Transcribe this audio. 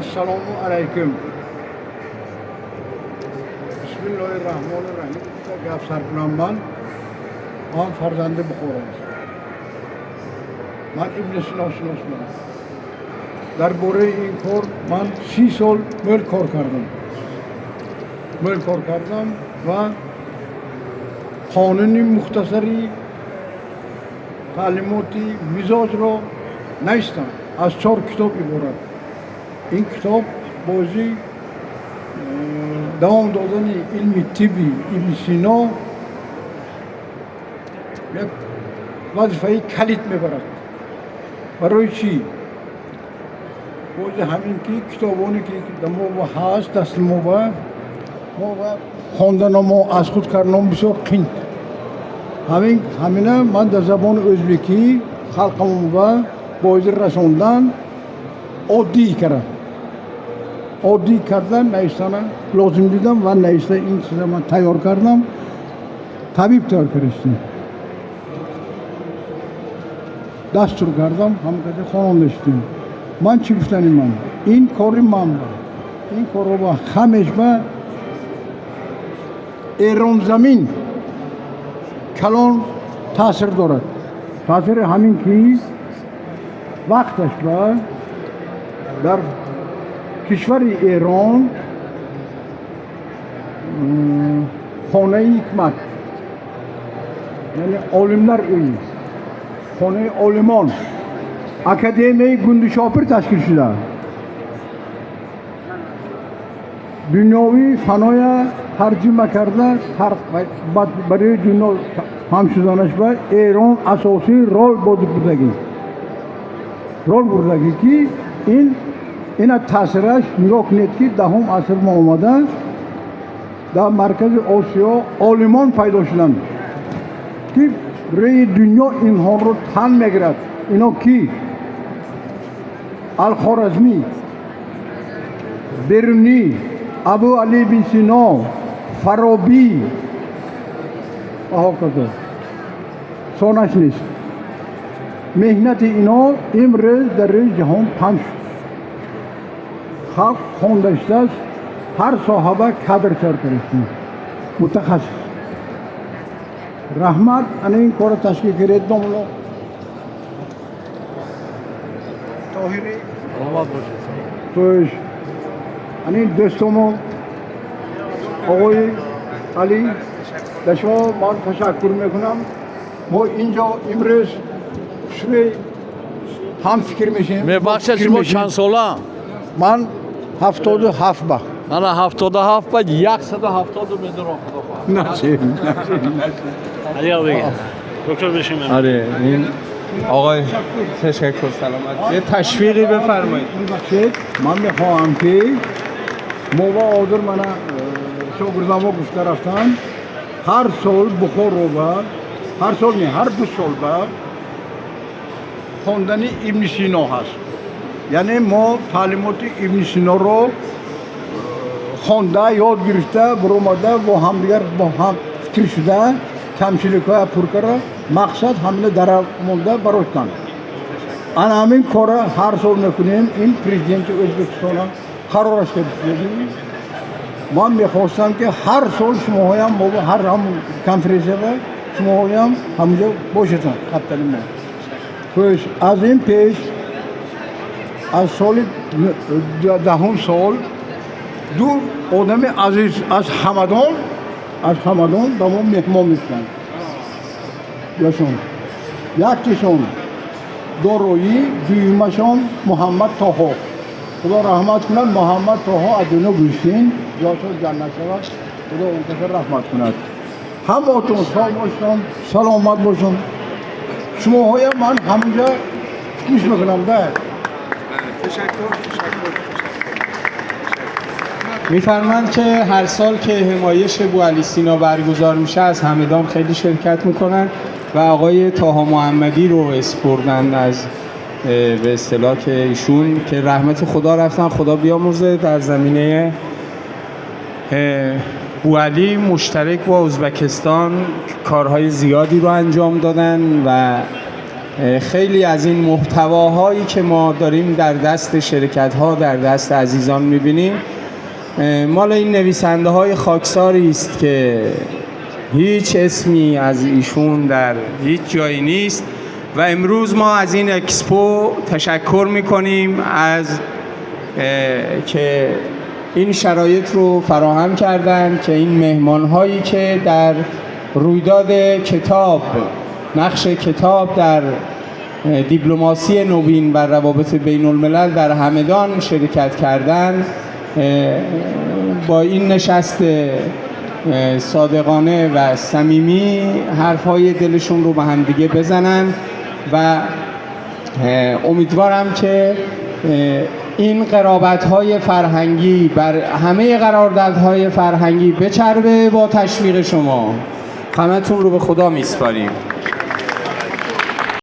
Ассалому алайкум. Бисмиллоҳи раҳмони раҳим. Гап сар кунам. Ман фарзанди Бухорам. Ман Ибни Сино шиносман. Дар бораи ин кор ман 30 сол мӯл кор кардам, мӯл кор кардам ва қонуни мухтасари таълимоти мизоҷро навиштам. Аз чор китоб иборат. Ин китоб бози давом додани илми тибби Ибни Сино як вазифаи калид мебарад. Барои чӣ? Бози ҳамин ки китобоне ки мо ҳаст, дасти мо ба мо ва хонданамо аз худ карданом бисёр қин. Ҳамин ҳамина ман дар забони ӯзбекӣ халқамон ба боизи расондан оддӣ кардам, оддӣ кардан навиштана лозим дидам ва навишта ин чиза ман тайёр кардам, табиб тайёр кардастем, дастур кардам, ҳамкаси хононда шудем. Ман чӣ гуфтани ман? Ин кори ман ба ин корро ба ҳамеш ба Эронзамин калон таъсир дорад. Таъсири ҳамин ки вақташ ба дар кишвари Эрон хонаи ҳикмат, яъне олимлар уyi, хонаи олимон, Академияи Гундишопир ташкил шуда, дунёвӣ фаноя тарҷима карда барои дунё ҳам шуданаш ба Эрон асосӣ рол бозӣ бурдагӣ, рол бурдагӣ, ки ин ина таъсираш нигоҳ кунед, ки 10-ум аср мо омада дар маркази Осиё олимон пайдо шуданд, ки рӯи дунё инҳоро тан мегирад. Ино ки? Алхоразмӣ, Берунӣ, Абу Али ибн Сино, Фаробӣ ва ҳоказо. Сонаш нест. Меҳнати ино имрӯз дар рӯи ҷаҳон паҳн шуд, халқ хонда шудааст, ҳар соҳаба кадр тайёр кардастем, мутахассис. Раҳмат, ана ин корро ташкил кардед, домло Тоҳирӣ. Саломат бошед. Тош ана ин дӯстомон оғои Алӣ, ба шумо ман ташаккур мекунам. Мо инҷо имрӯз шуи ҳам фикр мешем. Мебахшед, шумо чанд сола? Ман 77 ба. Мана 77 ба 170 медурам, худо хоҳад. Насиб, насиб, насиб. علی آقا بگم دکتر بشین. آره، این آقای تشکر، سلامت. یه تشویقی بفرمایید. ببخشید، ман мехоҳам ки мо ва ҳозир мана шогирдамо гуфта рафтам, ҳар сол Бухоро ба ҳар сол не, ҳар 2 сол ба хондани Ибни Сино ҳаст, яъне мо таълимоти Ибни Синоро хонда, ёд гирифта, баромада, бо ҳамдигар бо ҳам фикр шуда, камчиликҳоя пур карда, мақсад ҳамина дара монда бароштан. Ана ҳамин кора ҳар сол мекунем. Ин президенти Ӯзбекистона қарораш кардем. Ман мехостам, ки ҳар сол шумоҳоям мо ҳар ҳам конференсияда шумоҳоям ҳамунҷо бошеданд, қабтани мо. Пеш аз ин, пеш аз соли 10-ум сол ду одами азиз аз Ҳамадон ба мо меҳмон мешуданд. Яшон яктишон Дороӣ, дуюмашон Муҳаммад Тоҳо, Худо раҳмат кунад. Муҳаммад Тоҳо аз дунё гузиштин, ҷошон ҷаннат шавад, Худо он каса раҳмат кунад. Ҳамотон сог бошон, саломат бошон. Шумоҳоям ман ҳамунҷа гӯш мекунам да. تشکر. میفرمند که هر سال که همایش بوعلی سینا برگزار میشه از همدان خیلی شرکت میکنن و آقای طاها محمدی رو اسپردن از به اصطلاح که ایشون که رحمت خدا رفتن، خدا بیامرزه، در زمینه بوعلی مشترک با ازبکستان کارهای زیادی رو انجام دادن و خیلی از این محتواهایی که ما داریم در دست شرکت ها، در دست عزیزان میبینیم، مال این نویسنده های خاکساری است که هیچ اسمی از ایشون در هیچ جایی نیست. و امروز ما از این اکسپو تشکر میکنیم از که این شرایط رو فراهم کردن که این مهمان هایی که در رویداد کتاب، نقش کتاب در دیپلماسی نوین و روابط بین الملل در همدان شرکت کردن، با این نشست صادقانه و صمیمی حرفهای دلشون رو به هم دیگه بزنن. و امیدوارم که این قرابت‌های فرهنگی بر همه قراردادهای فرهنگی بچربه با تشویق شما. همتون رو به خدا میسپاریم.